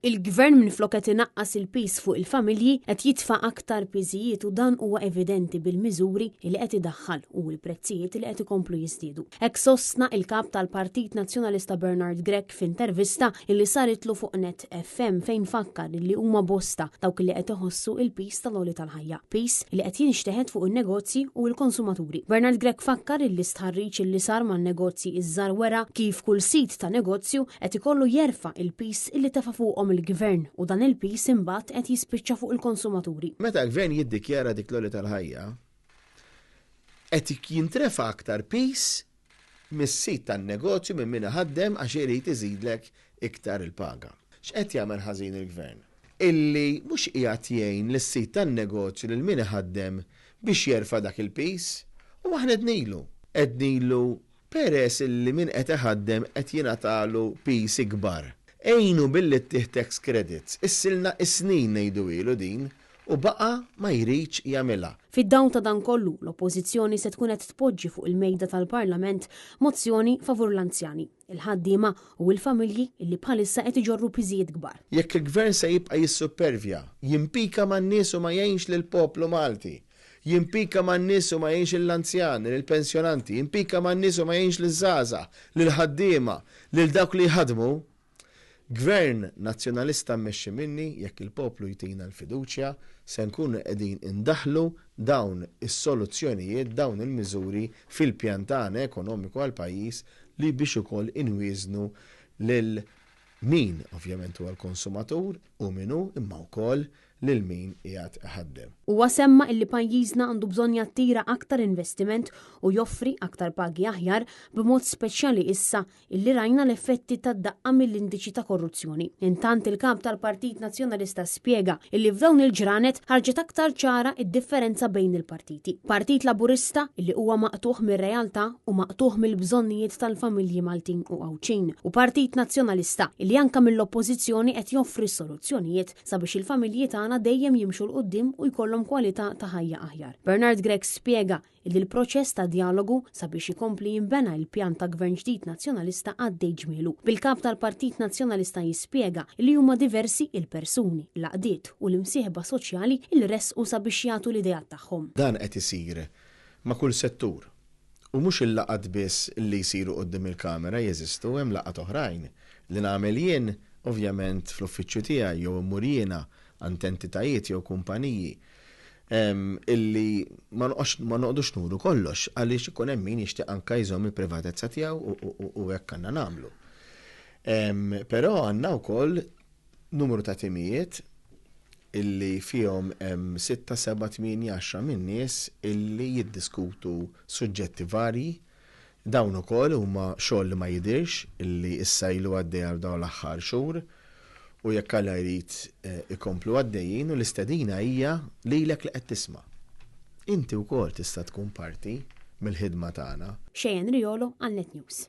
Il-Gvern minflok qed inaqqas il-piż fuq il-familji, qed jitfa' aktar piżijiet u dan huwa evidenti bil-miżuri li qed idaħħal u l-prezzijiet li qed ikomplu jiżdiedu. Hekk sostna il-Kap tal-Partit Nazzjonalista Bernard Grech f'intervista li saritlu fuq Net FM fejn fakkar li huma bosta dawk li qed iħossu il-piż tal-għoli tal-ħajja. Piż li qed jinxteħet fuq in-negozji u l-konsumaturi. Bernard Grech fakkar li stħarriġ li sar man-negozji iż-żgħar wera kif kull sid ta' negozju qed ikollu jerfa' il-piż li tefa' fuqhom il-Gvern u dan il-piż imbagħad qed jispiċċa fuq il-konsumaturi. Meta l-Gvern jiddikjara dik l-għoli tal-ħajja, qed jintrefa' aktar piż mis-sid tan-negozju, minn min iħaddem, għax irid iżidlek iktar il-paga. X'qed jagħmel ħażin il-Gvern? Illi mhux qiegħed jgħin lis-sid tan-negozju, lil min iħaddem biex jerfa' dak il-piż. U aħna għednilu. Għednilu peress illi min qed iħaddem qed jingħatalu piż ikbar. Għinu billi ttih tax credits. Issilna is-snin ngħiduhielu din u baqa' ma jridx jagħmilha. Fid-dawl ta' dan kollu, l-Oppożizzjoni se tkun qed tpoġġi fuq il-mejda tal-Parlament mozzjoni favur l-anzjani, il-ħaddiema u l-familji li bħalissa qed iġorru piżijiet kbar. Jekk il-Gvern se jibqa' jissuppervja, jimpika man-nies u ma jgħinx lill-poplu Malti, jimpika man-nies u ma jgħinx lill-anzjani, lill-pensjonanti, jimpika man-nies u ma jgħinx liż-żgħażagħ, lill-ħaddiema, lil dawk li jħaddmu, Gvern Nazzjonalista mmexxi minni, jekk il-poplu jtina l-fiduċja, se nkunu qegħdin indaħħlu dawn is-soluzzjonijiet, dawn il-miżuri fil-pjan tagħna ekonomiku għall-pajjiż li biex ukoll inwieżnu lil min ovvjament huwa l-konsumatur, hu min hu, imma wkoll lil min qiegħed iħaddem. Huwa semma illi pajjiżna għandu bżonn jattira aktar investiment u joffri aktar pagi aħjar, b'mod speċjali issa illi rajna l-effetti tad-daqqa mill-indiċi ta' korruzzjoni. Intant, il-Kap tal-Partit Nazzjonalista spjega illi f'dawn il-ġranet ħarġet aktar ċara id-differenza bejn il-partiti. Partit Laburista illi huwa maqtugħ mir-realtà u maqtugħ mill-bżonnijiet tal-familji Maltin u Għawdxin u Partit Nazzjonalista illi anka mill-Oppożizzjoni qed joffri soluzzjonijiet sabiex il-familji tagħna dejjem jimxu 'l quddiem u jkollhom kwalità ta' ħajja aħjar. Bernard Grech spjega li l-proċess ta' djalogu sabiex ikompli jinbena il-pjan ta' Gvern ġdid Nazzjonalista għaddej ġmielu. Bil-Kap tal-Partit Nazzjonalista jispjega li huma diversi il-persuni, l-għaqdiet u l-imsieħba soċjali li ressqu sabiex jagħtu l-ideat tagħhom. Dan qed isir ma' kull settur. U mhux il-laqgħat biss li jsiru quddiem il-kamera jeżistu, hemm laqgħat oħrajn li nagħmel jien, ovvjament fl-uffiċċju tiegħi jew immur jiena għand entitajiet jew kumpaniji illi ma noqgħodx ma noqogħdux nuru kollox għaliex ikun hemm min jixtieq anke jżomm il-privatezza tiegħu u hekk għandna nagħmlu. Però għandna wkoll numru ta' timijiet illi fihom hemm sitta, seba', tmienja, għaxra minn nies illi jiddiskutu suġġetti varji. Dawn ukoll huma xogħol li ma jidhirx illi issa ilu għaddej għal dawn l-aħħar xhur u jekk Alla jrid ikomplu għaddejjin u l-istedina hija lilek li qed tisma'. Inti wkoll tista' tkun parti mill-ħidma tagħna. Cheyenne Riolo għal Net News.